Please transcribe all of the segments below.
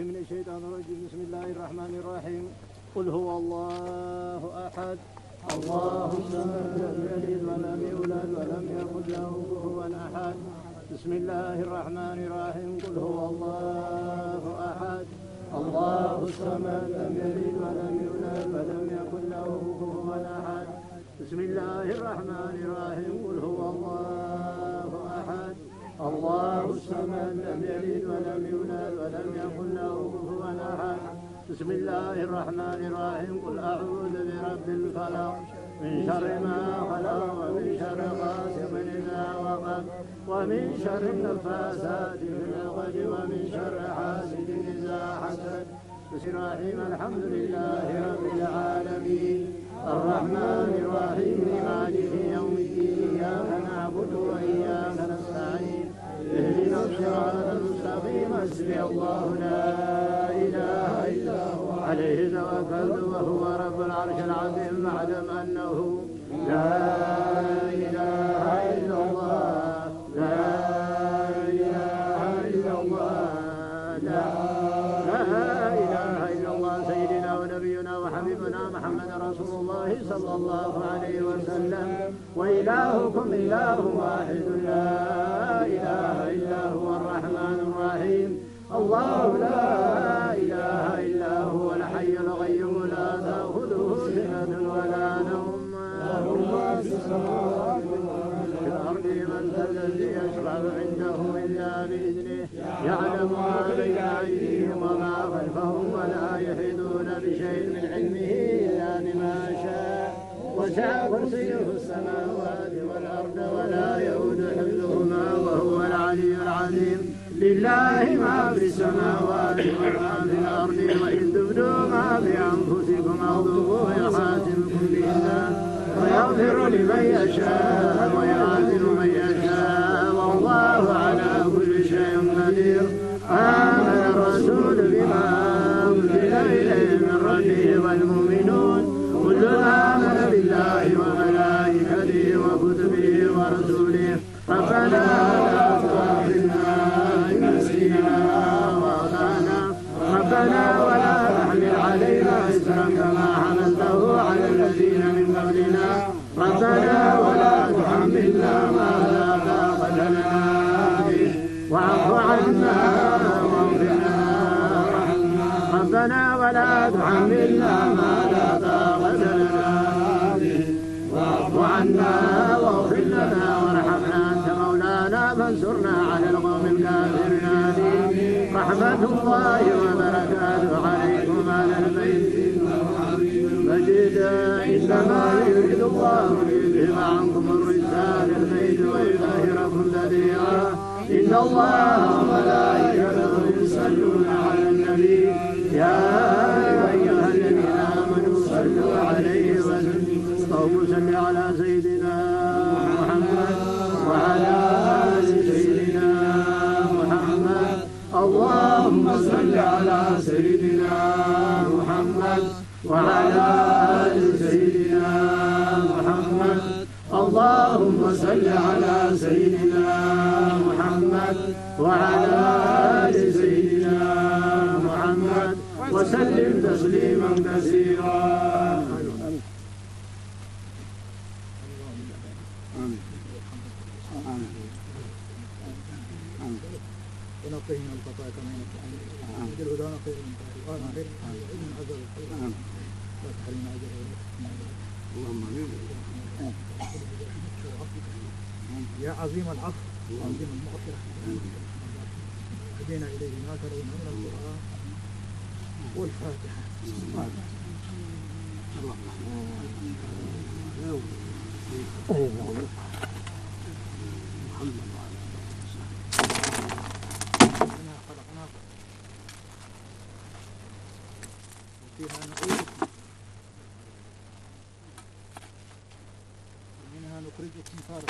من الشيطان الرجيم. بسم الله الرحمن الرحيم. قل هو الله أحد، الله الصمد، لم يلد ولم يولد ولم يكن له كفوا أحد. بسم الله الرحمن الرحيم. قل هو الله أحد، الله الصمد، لم يلد ولم يولد ولم يكن له كفوا أحد. بسم الله الرحمن الرحيم. قل هو الله أحد، الله الصمد، لم يلد ولم يولد ولم يكن له كفوا أحد. بسم الله الرحمن الرحيم. قل أعوذ برب الفلق، من شر ما خلق، ومن شر غاسق إذا وقب، ومن شر النفاثات في العقد، ومن شر حاسد إذا حسد. بسم الله الرحمن الرحيم. الحمد لله رب العالمين، الرحمن الرحيم، مالك يوم الدين، إياك نعبد وإياك نستعين، اهدنا الصراط المستقيم، حسبي الله لا إله إلا هو، عليه توكلت وهو رب العرش العظيم. واعلم أنه لا إله إلا الله، لا إله إلا الله، لا، لا إله إلا الله. سيدنا ونبينا وحبيبنا محمد رسول الله صلى الله عليه وسلم. وإلهكم إله واحد لا إله إلا هو الرحمن الرحيم. الله لا إله إلا هو الحي القيوم لا تأخذه سنة ولا نوم له ما في السماوات وما في الأرض من ذا الذي يشفع عنده إلا بإذنه يعلم ما بين أيديهم وما خلفهم ولا يحيطون بشيء من علمه إلا بما شاء وسع كرسيه السماوات والأرض ولا يؤود حفظهما وهو العلي العظيم. لله ما في السماوات وما في الأرض وإن تبدوا ما في أنفسكم أو تخفوه يحاسبكم به الله ويغفر لمن يشاء ويعذب من يشاء والله على كل شيء قدير. آمن الرسول بما أنزل إليه من ربه والمؤمنون كل آمن بالله وملائكته وكتبه ورسله ربنا لا تؤاخذنا إن نسينا أو أخطأنا ربنا ولا تحمل علينا إصرا كما حملته على الذين من قبلنا ربنا ولا تحملنا ما لا طاقة لنا به واعف عنا واغفر لنا وارحمنا ربنا ولا تحملنا ما لا طاقة لنا به واعف عنا واغفر لنا وارحمنا أنت مولانا فانصرنا على القوم الكافرين. آمين. رحمة الله وبركاته عليكم أهل البيت إنه حميد مجيد. إنما يريد الله ليذهب عنكم الرجس أهل البيت ويطهركم تطهيرا. إن الله وملائكته يصلون على النبي يا أيها الذين آمنوا صلوا عليه وسلموا. اللهم صل على سيدنا محمد وعلى آل سيدنا محمد. اللهم صل على سيدنا محمد وعلى آل سيدنا محمد. اللهم صل على سيدنا محمد وعلى آل سيدنا وسلم تسليما كثيرا. آمين. آمين. آمين. ونقهم الخطايا كما ينقى الثوب الأبيض من الدنس. آمين. آمين. آمين. اللهم آمين. يا عظيم العفو وعظيم المغفرة، هدينا إليه ما ترون من القرآن والفاتحة. إنا خلقناكم وفيها نعيدكم ومنها نخرجكم تارة.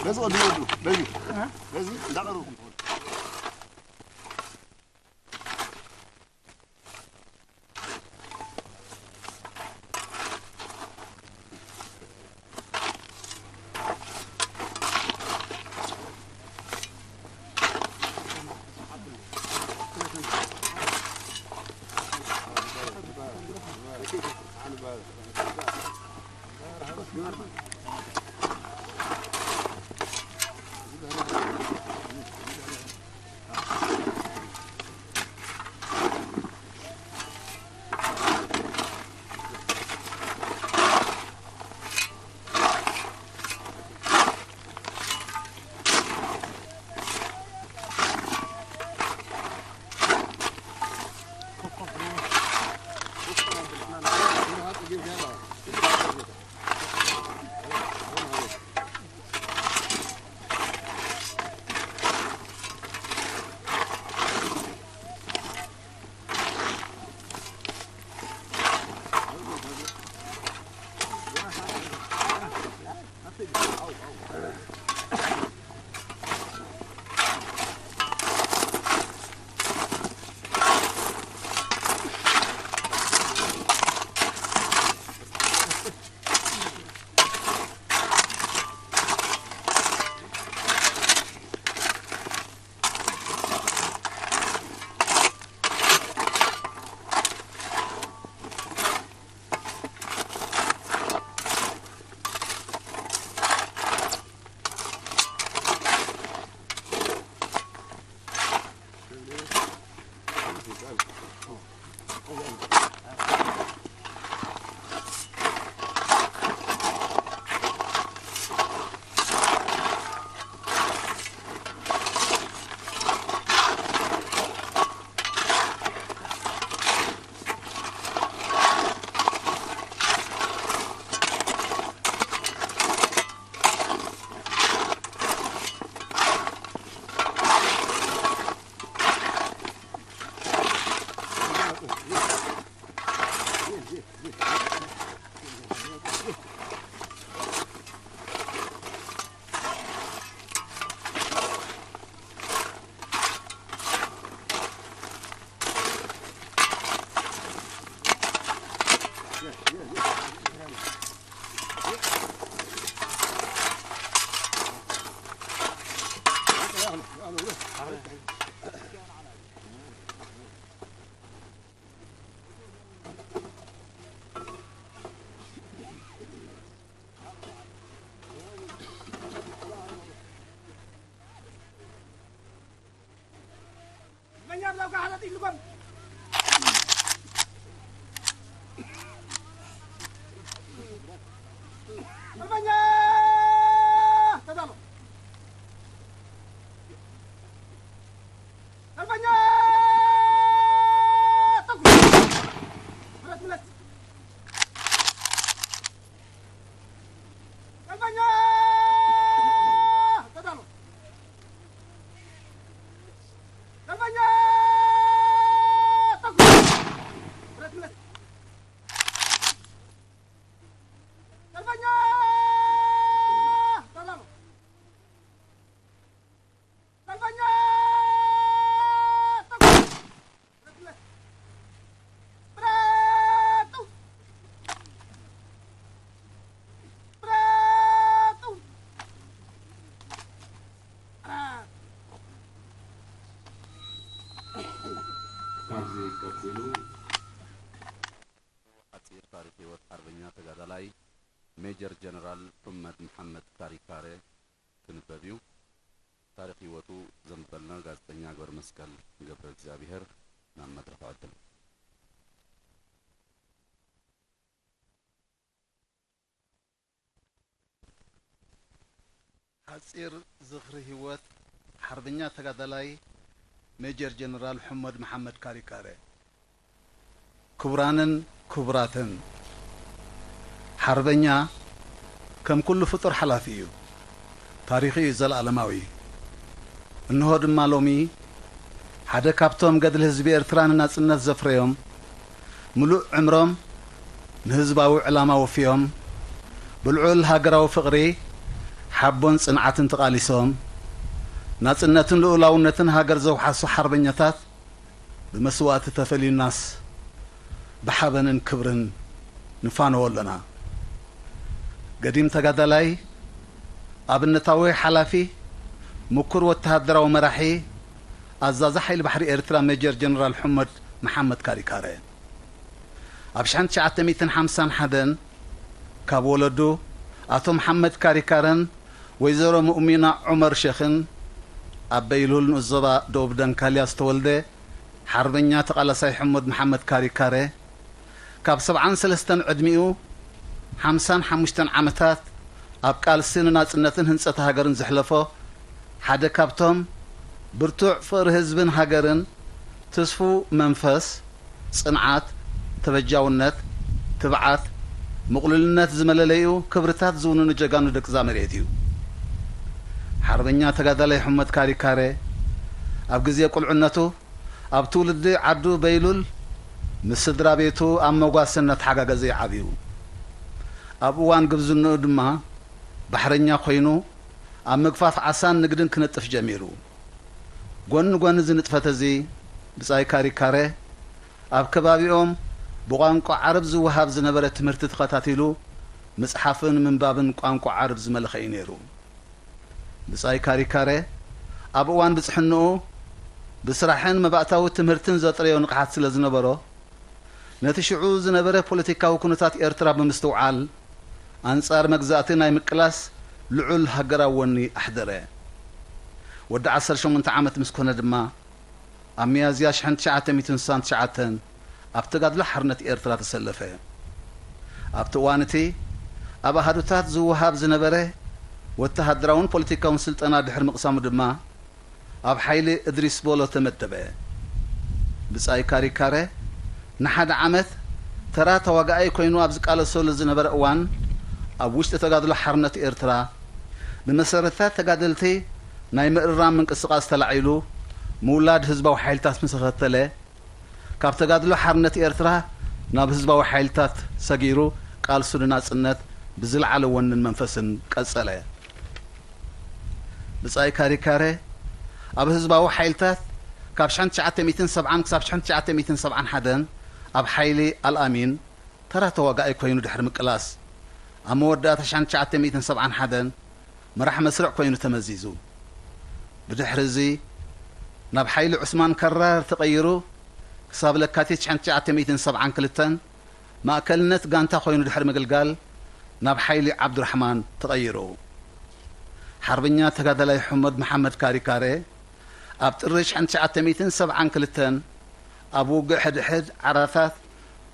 በዚ ወዱ ወዱ በዚ በዚ እንዳቀረብኩም ትኸዱ። ካብዚ ቀጺሉ ሓጺር ታሪኽ ህይወት ሓርበኛ ተጋዳላይ ሜጀር ጀነራል ሑመድ መሓመድ ካሪካረ ክንበብ እዩ። ታሪኽ ህይወቱ ዘንበልና ጋዜጠኛ ገብረመስቀል ገብረ እግዚኣብሔር ናብ መድረኽ ዕድል። ሓጺር ዝኽሪ ህይወት ሓርበኛ ተጋዳላይ ሜጀር ጀነራል ሑመድ መሓመድ ካሪካረ። ክቡራንን ክቡራትን፣ ሓርበኛ ከም ኩሉ ፍጡር ሓላፊ እዩ። ታሪኹ እዩ ዘለኣለማዊ። እንሆ ድማ ሎሚ ሓደ ካብቶም ገድሊ ህዝቢ ኤርትራ ንናጽነት ዘፍረዮም፣ ምሉእ ዕምሮም ንህዝባዊ ዕላማ ወፍዮም፣ ብልዑል ሃገራዊ ፍቕሪ፣ ሓቦን ጽንዓትን ተቓሊሶም፣ ናጽነትን ልኡላውነትን ሃገር ዘውሓሱ ሓርበኛታት ብመስዋእቲ ተፈልዩናስ ብሓበንን ክብርን ንፋነዎ ኣሎና። ገዲም ተጋዳላይ፣ ኣብነታዊ ሓላፊ፣ ምኩር ወተሃደራዊ መራሒ፣ ኣዛዚ ሓይሊ ባሕሪ ኤርትራ ሜጀር ጀነራል ሑመድ መሓመድ ካሪካረ። ኣብ ሽሕን ትሽዓተ ሚእትን ሓምሳን ሓደን ካብ ወለዱ ኣቶ መሓመድ ካሪካረን ወይዘሮ ሙእሚና ዑመር ሸኽን ኣብ በይሉል ንኡስ ዞባ ደቡብ ደንካልያ ዝተወልደ ሓርበኛ ተቓላሳይ ሑመድ መሓመድ ካሪካረ፣ ካብ ሰብዓን ሰለስተን ዕድሚኡ ሓምሳን ሓሙሽተን ዓመታት ኣብ ቃልሲ ንናጽነትን ህንጸት ሃገርን ዘሕለፎ፣ ሓደ ካብቶም ብርቱዕ ፍቕሪ ህዝብን ሃገርን፣ ትስፉው መንፈስ፣ ጽንዓት፣ ተበጃውነት፣ ትብዓት፣ ምቕሉልነት ዝመለለይኡ ክብርታት ዝውንኑ ጀጋኑ ደቂ እዛ መሬት እዩ። ሓርበኛ ተጋዳላይ ሑመድ ካሪካረ ኣብ ግዜ ቁልዕነቱ ኣብ ትውልዲ ዓዱ በይሉል ምስ ስድራ ቤቱ ኣብ መጓሰ እናተሓጋገዘ እዩ ዓብዩ። ኣብ እዋን ግብዝንኡ ድማ ባሕረኛ ኮይኑ ኣብ ምግፋፍ ዓሳን ንግድን ክነጥፍ ጀሚሩ። ጎኒ ጎኒ እዚ ንጥፈት እዚ ብጻይ ካሪካረ ኣብ ከባቢኦም ብቋንቋ ዓረብ ዝወሃብ ዝነበረ ትምህርቲ ተኸታቲሉ ምጽሓፍን ምንባብን ቋንቋ ዓረብ ዝመለኸ እዩ ነይሩ። ብጻይ ካሪካረ ኣብ እዋን ብጽሕንኡ ብስራሕን መባእታዊ ትምህርትን ዘጥረዮ ንቕሓት ስለ ዝነበሮ፣ ነቲ ሽዑ ዝነበረ ፖለቲካዊ ኩነታት ኤርትራ ብምስትውዓል፣ ኣንጻር መግዛእቲ ናይ ምቅላስ ልዑል ሃገራዊ ወኒ ኣሕደረ። ወዲ ዓሰርተ ሸሞንተ ዓመት ምስ ኮነ ድማ፣ ኣብ ሚያዝያ ሽሕን ትሽዓተ ሚእትን ስሳን ትሽዓተን ኣብ ተጋድሎ ሓርነት ኤርትራ ተሰለፈ። ኣብቲ እዋን እቲ ኣብ ኣሃዱታት ዝወሃብ ዝነበረ ወተሃደራውን ፖለቲካውን ስልጠና ድሕሪ ምቕሳሙ ድማ፣ ኣብ ሓይሊ እድሪስ ቦሎ ተመደበ። ብጻይ ካሪካረ ንሓደ ዓመት ተራ ተዋጋኣይ ኮይኑ ኣብ ዝቃለሰሉ ዝነበረ እዋን፣ ኣብ ውሽጢ ተጋድሎ ሓርነት ኤርትራ፣ ብመሰረታት ተጋደልቲ ናይ ምእራም ምንቅስቓስ ተላዒሉ፣ ምውላድ ህዝባዊ ሓይልታት ምስ ተኸተለ፣ ካብ ተጋድሎ ሓርነት ኤርትራ ናብ ህዝባዊ ሓይልታት ሰጊሩ፣ ቃልሱ ንናጽነት ብዝለዓለ ወንን መንፈስን ቀጸለ። ብጻይ ካሪካረ ኣብ ህዝባዊ ሓይልታት ካብ ሽሕን ትሽዓተ ሚእትን ሰብዓን ክሳብ ሽሕን ትሽዓተ ሚእትን ሰብዓን ሓደን ኣብ ሓይሊ ኣልኣሚን ተራ ተዋጋኣይ ኮይኑ ድሕሪ ምቅላስ፣ ኣብ መወዳእታ ሽሕን ትሽዓተ ሚእትን ሰብዓን ሓደን መራሕ መስርዕ ኮይኑ ተመዚዙ። ብድሕሪ እዚ ናብ ሓይሊ ዑስማን ከራር ተቐይሩ፣ ክሳብ ለካቲት ሽሕን ትሽዓተ ሚእትን ሰብዓን ክልተን ማእከልነት ጋንታ ኮይኑ ድሕሪ ምግልጋል፣ ናብ ሓይሊ ዓብዱራሕማን ተቐይሩ። ሓርበኛ ተጋዳላይ ሑመድ መሓመድ ካሪካረ፣ ኣብ ጥሪ ሽሕን ትሽዓተ ሚእትን ሰብዓን ክልተን ኣብ ውግእ ሕድሕድ ዓራታት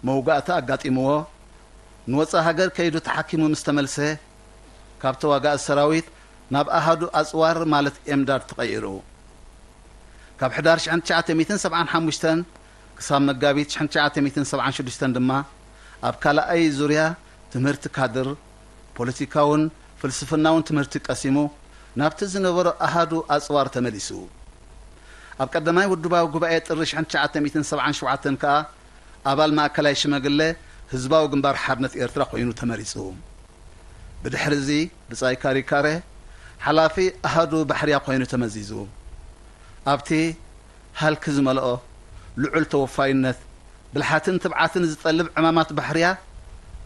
መውጋእቲ ኣጋጢምዎ፣ ንወጻኢ ሃገር ከይዱ ተሓኪሙ ምስ ተመልሰ፣ ካብ ተዋጋኢ ሰራዊት ናብ ኣሃዱ ኣጽዋር ማለት ኤምዳድ ተቐይሩ። ካብ ሕዳር ሽሕን ትሽዓተ ሚእትን ሰብዓን ሓሙሽተን ክሳብ መጋቢት ሽሕን ትሽዓተ ሚእትን ሰብዓን ሽዱሽተን ድማ ኣብ ካልኣይ ዙርያ ትምህርቲ ካድር፣ ፖለቲካውን ፍልስፍናውን ትምህርቲ ቀሲሙ፣ ናብቲ ዝነበሮ ኣሃዱ ኣጽዋር ተመሊሱ። ኣብ ቀዳማይ ውድባዊ ጉባኤ ጥሪ ሽሕን ትሽዓተ ሚእትን ሰብዓን ሸውዓተን ከኣ ኣባል ማእከላይ ሽማግለ ህዝባዊ ግንባር ሓርነት ኤርትራ ኮይኑ ተመሪጹ። ብድሕሪ እዚ ብጻይ ካሪካረ ሓላፊ ኣሃዱ ባሕርያ ኮይኑ ተመዚዙ። ኣብቲ ሃልኪ ዝመልኦ ልዑል ተወፋይነት፣ ብልሓትን ትብዓትን ዝጠልብ ዕማማት ባሕርያ፣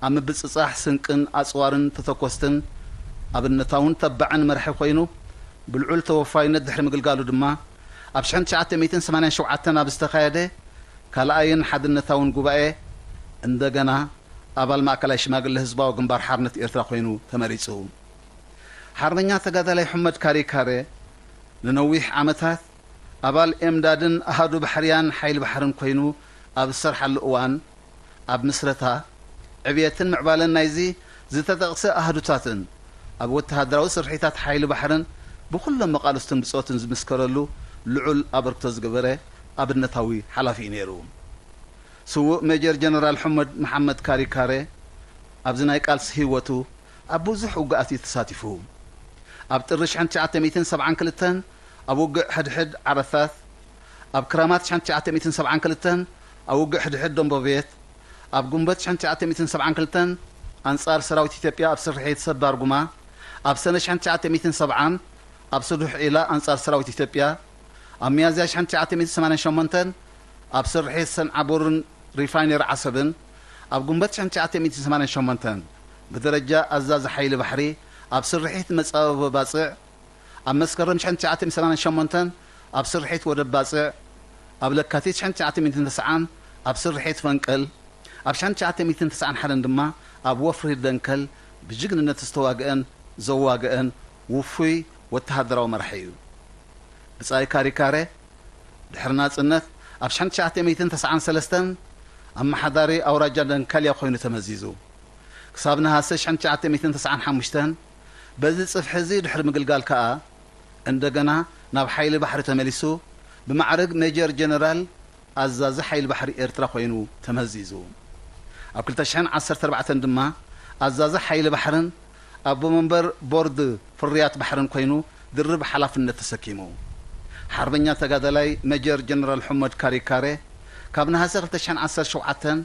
ኣብ ምብጽጻሕ ስንቅን ኣጽዋርን ተተኮስትን ኣብነታውን ተባዕን መራሒ ኮይኑ፣ ብልዑል ተወፋይነት ድሕሪ ምግልጋሉ ድማ፣ ኣብ ሽሕን ትሽዓተ ሚእትን ሰማንያን ሸውዓተን ኣብ ዝተኻየደ ካልኣይን ሓድነታውን ጉባኤ፣ እንደገና ኣባል ማእከላይ ሽማግለ ህዝባዊ ግንባር ሓርነት ኤርትራ ኮይኑ ተመሪጹ። ሓርበኛ ተጋዳላይ ሑመድ ካሪካረ ንነዊሕ ዓመታት ኣባል ኤምዳድን ኣሃዱ ባሕርያን ሓይሊ ባሕርን ኮይኑ ኣብ ዝሰርሓሉ እዋን፣ ኣብ ምስረታ፣ ዕብየትን ምዕባለን ናይዚ ዝተጠቕሰ ኣሃዱታትን ኣብ ወተሃደራዊ ስርሒታት ሓይሊ ባሕርን ብኹሎም መቓልስቱን ብጾቱን ዝምስከረሉ ልዑል ኣበርክቶ ዝገበረ ኣብነታዊ ሓላፊ እዩ ነይሩ። ስዉእ ሜጀር ጀነራል ሑመድ መሓመድ ካሪካረ ኣብዚ ናይ ቃልሲ ህይወቱ ኣብ ብዙሕ ውግኣት እዩ ተሳቲፉ። ኣብ ጥሪ ሽሕን ትሽዓተ ሚእትን ሰብዓን ክልተን ኣብ ውግእ ሕድሕድ ዓረፋት፣ ኣብ ክራማት ሽሕን ትሽዓተ ሚእትን ሰብዓን ክልተን ኣብ ውግእ ሕድሕድ ደንቦቤት፣ ኣብ ጉንበት ሽሕን ትሽዓተ ሚእትን ሰብዓን ክልተን ኣንጻር ሰራዊት ኢትዮጵያ ኣብ ስርሒት ሰብ ባርጉማ፣ ኣብ ሰነ ሽሕን ትሽዓተ ሚእትን ሰብዓን ኣብ ስዱሕ ዒላ ኣንጻር ሰራዊት ኢትዮጵያ፣ ኣብ ሚያዝያ ሽሕን ትሽዓተ ሚእትን ሰማንያን ሸሞንተን ኣብ ስርሒት ሰንዓ ቦርን ሪፋይነሪ ዓሰብን፣ ኣብ ጉንበት ሽሕን ትሽዓተ ሚእትን ሰማንያን ሸሞንተን ብደረጃ ኣዛዚ ሓይሊ ባሕሪ ኣብ ስርሒት መጻበቢ ባጽዕ፣ ኣብ መስከረም ሽሕን ትሽዓተ ሚእትን ሰማንያን ሸሞንተን ኣብ ስርሒት ወደብ ባጽዕ፣ ኣብ ለካቲት ሽሕን ትሽዓተ ሚእትን ተስዓን ኣብ ስርሒት ፈንቅል፣ ኣብ ሽሕን ትሽዓተ ሚእትን ተስዓን ሓደን ድማ ኣብ ወፍሪ ደንከል ብጅግንነት ዝተዋግአን ዘዋግአን ውፉይ ወተሃደራዊ መራሒ እዩ። ብጻይ ካሪካረ ድሕሪ ናጽነት ኣብ ሽሕን ትሽዓተ ሚእትን ተስዓን ሰለስተን ኣመሓዳሪ ኣውራጃ ደንከልያ ኮይኑ ተመዚዙ። ክሳብ ነሃሰ ሽሕን ትሽዓተ ሚእትን ተስዓን ሓሙሽተን በዚ ጽፍሒ እዚ ድሕሪ ምግልጋል ከኣ እንደገና ናብ ሓይሊ ባሕሪ ተመሊሱ ብማዕርግ ሜጀር ጀነራል ኣዛዚ ሓይሊ ባሕሪ ኤርትራ ኮይኑ ተመዚዙ። ኣብ ክልተ ሽሕን ዓሰርተ ኣርባዕተን ድማ ኣዛዚ ሓይሊ ባሕርን ኣቦ መንበር ቦርድ ፍርያት ባሕርን ኮይኑ ድርብ ሓላፍነት ተሰኪሙ። ሓርበኛ ተጋዳላይ ሜጀር ጀነራል ሑመድ ካሪካረ ካብ ነሃሰ ክልተ ሽሕን ዓሰርተ ሸውዓተን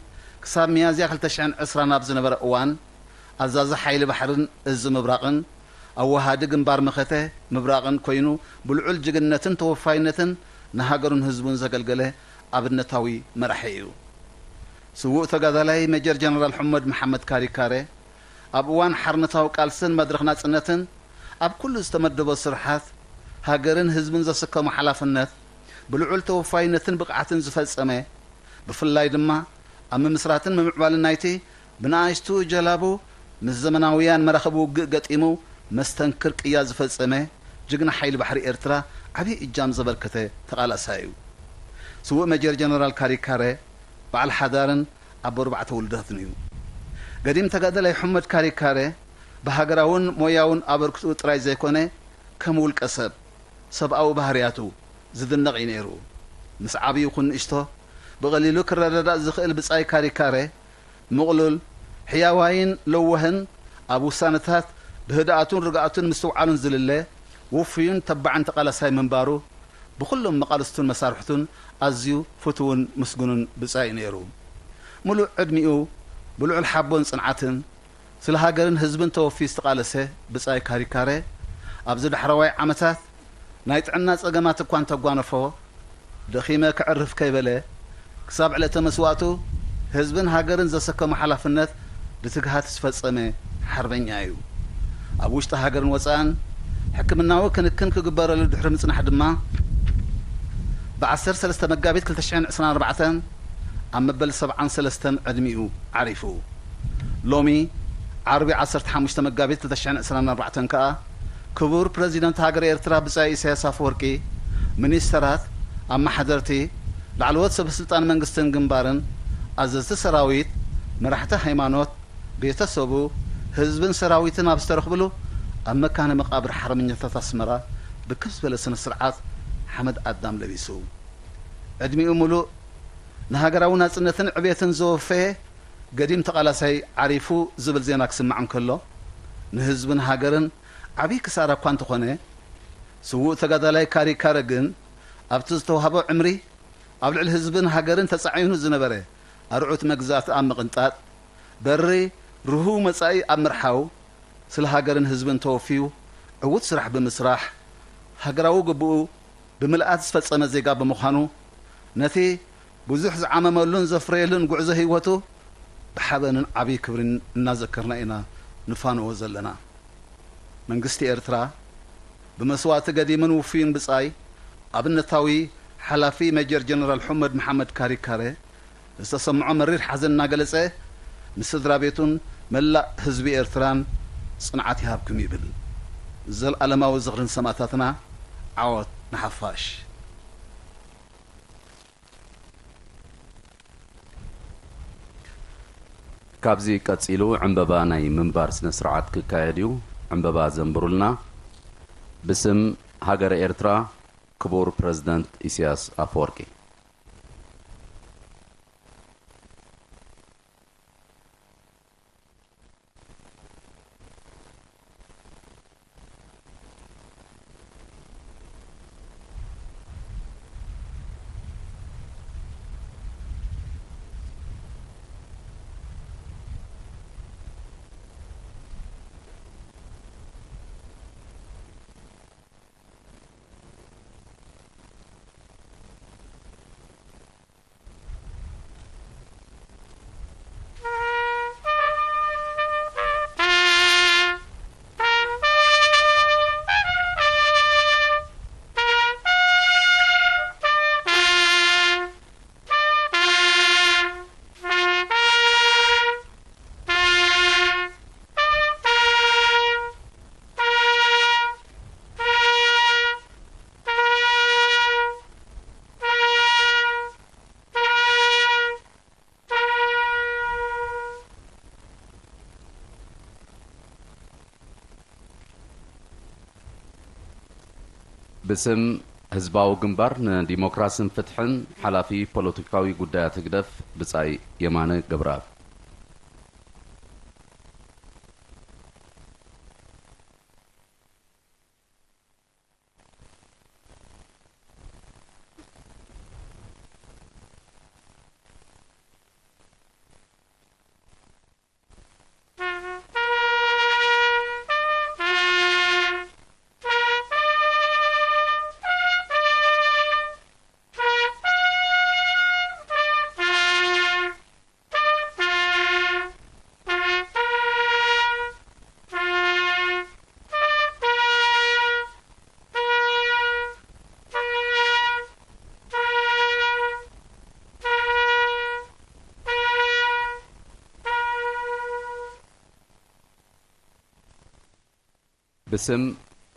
ክሳብ ሚያዝያ ክልተ ሽሕን ዕስራን ኣብ ዝነበረ እዋን ኣዛዚ ሓይሊ ባሕርን እዝ ምብራቕን ኣወሃዲ ግንባር መኸተ ምብራቕን ኮይኑ ብልዑል ጅግንነትን ተወፋይነትን ንሃገሩን ህዝቡን ዘገልገለ ኣብነታዊ መራሒ እዩ። ስዉእ ተጋዳላይ ሜጀር ጀነራል ሑመድ መሓመድ ካሪካረ ኣብ እዋን ሓርነታዊ ቃልስን መድረኽ ናጽነትን ኣብ ኩሉ ዝተመደቦ ስርሓት ሃገርን ህዝብን ዘስከሞ ሓላፍነት ብልዑል ተወፋይነትን ብቕዓትን ዝፈጸመ፣ ብፍላይ ድማ ኣብ ምምስራትን ምምዕባልን ናይቲ ብንኣሽቱ ጀላቡ ምስ ዘመናውያን መራኽብ ውግእ ገጢሙ መስተንክር ቅያ ዝፈጸመ ጅግና ሓይሊ ባሕሪ ኤርትራ ዓብዪ እጃም ዘበርከተ ተቓላሳይ እዩ። ስዉእ ሜጀር ጀነራል ካሪካረ በዓል ሓዳርን ኣቦ ኣርባዕተ ውሉዳትን እዩ። ገዲም ተጋዳላይ ሑመድ ካሪካረ ብሃገራውን ሞያውን ኣበርክትኡ ጥራይ ዘይኮነ ከም ውልቀ ሰብ ሰብኣዊ ባህርያቱ ዝድነቕ እዩ ነይሩ። ምስ ዓቢ ይኹን ንእሽቶ ብቐሊሉ ክረዳዳእ ዝኽእል ብጻይ ካሪካረ ምቕሉል፣ ሕያዋይን ለዋህን ኣብ ውሳነታት ብህድኣቱን ርግኣቱን ምስትውዓሉን ዝልለ ውፉይን ተባዕን ተቓላሳይ ምንባሩ ብኹሎም መቓልስቱን መሳርሕቱን ኣዝዩ ፍቱውን ምስጉንን ብጻይ እዩ ነይሩ። ምሉእ ዕድሚኡ ብልዑል ሓቦን ጽንዓትን ስለ ሃገርን ህዝብን ተወፊዩ ዝተቓለሰ ብጻይ ካሪካረ ኣብዚ ዳሕረዋይ ዓመታት ናይ ጥዕና ጸገማት እኳ እንተጓነፎ ደኺመ ከዕርፍ ከይበለ ክሳብ ዕለተ መስዋእቱ ህዝብን ሃገርን ዘሰከሞ ሓላፍነት ብትግሃት ዝፈጸመ ሓርበኛ እዩ። ኣብ ውሽጢ ሃገርን ወጻእን ሕክምናዊ ክንክን ክግበረሉ ድሕሪ ምጽናሕ ድማ ብ ዓሰርተ ሰለስተ መጋቢት ክልተ ሽሕን ዕስራን ኣርባዕተን ኣብ መበል ሰብዓን ሰለስተን ዕድሚኡ ዓሪፉ። ሎሚ ዓርቢ ዓሰርተ ሓሙሽተ መጋቢት ክልተ ሽሕን ዕስራን ኣርባዕተን ከኣ ክቡር ፕረዚደንት ሃገረ ኤርትራ ብጻይ ኢሳያስ ኣፈወርቂ፣ ሚኒስተራት፣ ኣመሓደርቲ፣ ላዕለዎት ሰበ ስልጣን መንግስትን ግንባርን፣ ኣዘዝቲ ሰራዊት፣ መራሕቲ ሃይማኖት፣ ቤተሰቡ፣ ህዝብን ሰራዊትን ኣብ ዝተረኽብሉ ኣብ መካነ መቓብር ሓርበኛታት ኣስመራ ብክብ ዝበለ ስነ ስርዓት ሓመድ ኣዳም ለቢሱ። ዕድሚኡ ሙሉእ ንሃገራዊ ናጽነትን ዕቤትን ዘወፈየ ገዲም ተቓላሳይ ዓሪፉ ዝብል ዜና ክስማዕ እንከሎ ንህዝብን ሃገርን ዓብዪ ክሳራ እኳ እንተኾነ ስዉእ ተጋዳላይ ካሪካረ ግን ኣብቲ ዝተዋህቦ ዕምሪ ኣብ ልዕሊ ህዝብን ሃገርን ተጻዒኑ ዝነበረ ኣርዑት መግዛእቲ ኣብ ምቕንጣጥ በሪ ርሁው መጻኢ ኣብ ምርሓው ስለ ሃገርን ህዝብን ተወፊዩ ዕዉት ስራሕ ብምስራሕ ሃገራዊ ግብኡ ብምልኣት ዝፈጸመ ዜጋ ብምዃኑ ነቲ ብዙሕ ዝዓመመሉን ዘፍረየሉን ጉዕዞ ህይወቱ ብሓበንን ዓብዪ ክብርን እናዘከርና ኢና ንፋነዎ ዘለና። መንግስቲ ኤርትራ ብመስዋእቲ ገዲምን ውፉይን ብጻይ ኣብነታዊ ሓላፊ ሜጀር ጀነራል ሑመድ መሓመድ ካሪካረ ዝተሰምዖ መሪር ሓዘን እናገለጸ ንስድራ ቤቱን መላእ ህዝቢ ኤርትራን ጽንዓት ይሃብኩም ይብል። ዘልኣለማዊ ዝኽሪ ንሰማእታትና። ዓወት ንሓፋሽ። ካብዚ ቀጺሉ ዕምበባ ናይ ምንባር ስነ ስርዓት ክካየድ እዩ። ዕምበባ ዘንብሩልና ብስም ሃገረ ኤርትራ ክቡር ፕረዚደንት ኢሳያስ ኣፈወርቂ። ብስም ህዝባዊ ግንባር ንዲሞክራስን ፍትሕን ሓላፊ ፖለቲካዊ ጉዳያት ህግደፍ ብጻይ የማነ ገብረኣብ። ብስም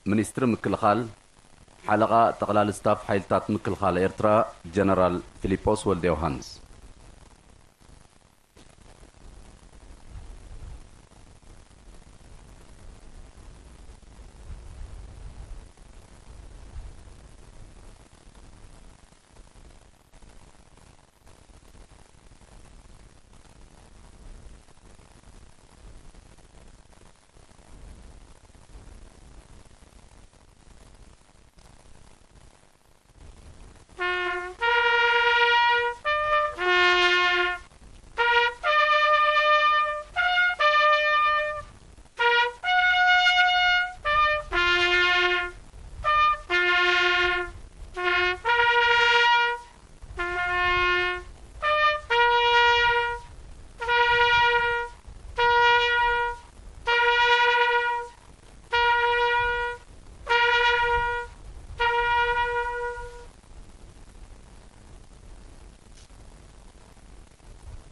ሚኒስትሪ ምክልኻል፣ ሓለቓ ጠቕላሊ ስታፍ ሓይልታት ምክልኻል ኤርትራ ጀነራል ፊሊጶስ ወልደ ዮሃንስ።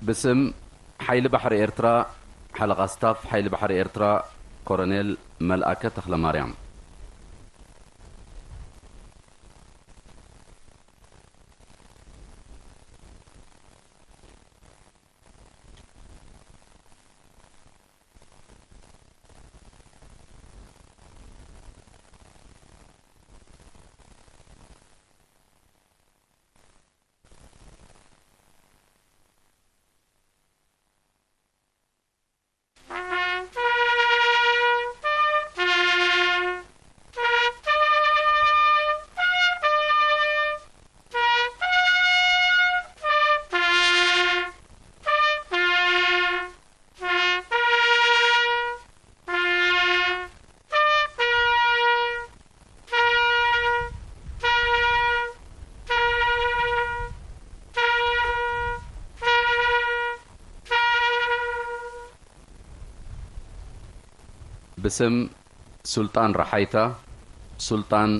ብስም ሓይሊ ባሕሪ ኤርትራ፣ ሓለቓ ስታፍ ሓይሊ ባሕሪ ኤርትራ ኮሎኔል መልኣከ ተኽለማርያም። ብስም ሱልጣን ረሓይታ፣ ሱልጣን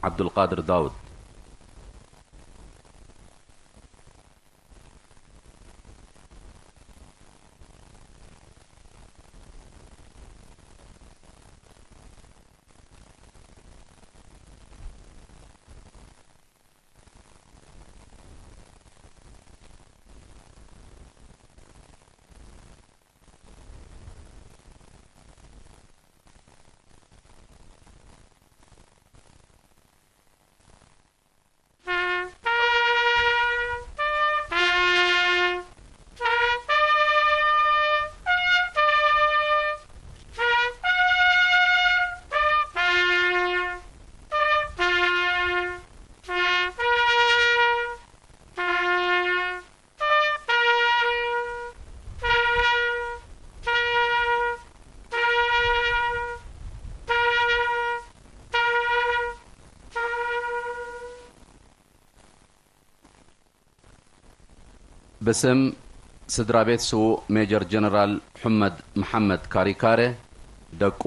ዓብዱልቃድር ዳውድ። ብስም ስድራ ቤት ስዉእ ሜጀር ጀነራል ሑመድ መሓመድ ካሪካረ፣ ደቁ።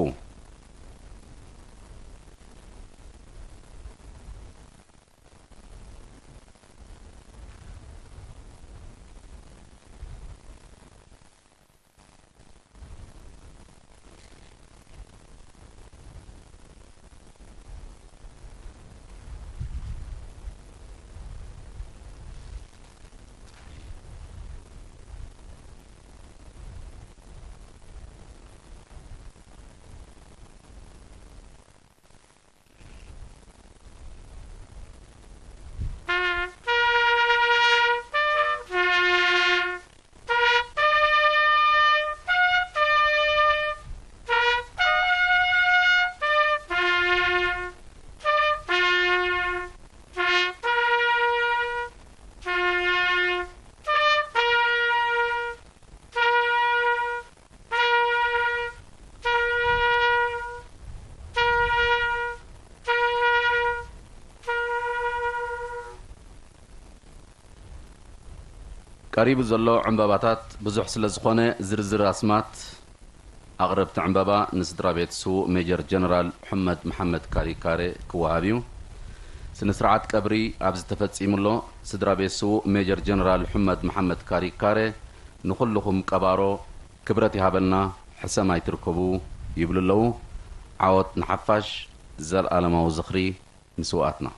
ቀሪቡ ዘሎ ዕምበባታት ብዙሕ ስለ ዝኾነ ዝርዝር ኣስማት ኣቕረብቲ ዕምበባ ንስድራ ቤት ስዉእ ሜጀር ጀነራል ሑመድ መሓመድ ካሪካሬ ክወሃብ እዩ። ስነ ስርዓት ቀብሪ ኣብዚ ተፈጺሙ ኣሎ። ስድራ ቤት ስዉእ ሜጀር ጀነራል ሑመድ መሓመድ ካሪካሬ ንኹልኹም ቀባሮ ክብረት ይሃበልና፣ ሕሰም ኣይትርከቡ ይብሉ ኣለዉ። ዓወት ንሓፋሽ፣ ዘለኣለማዊ ዝኽሪ ንስውኣትና።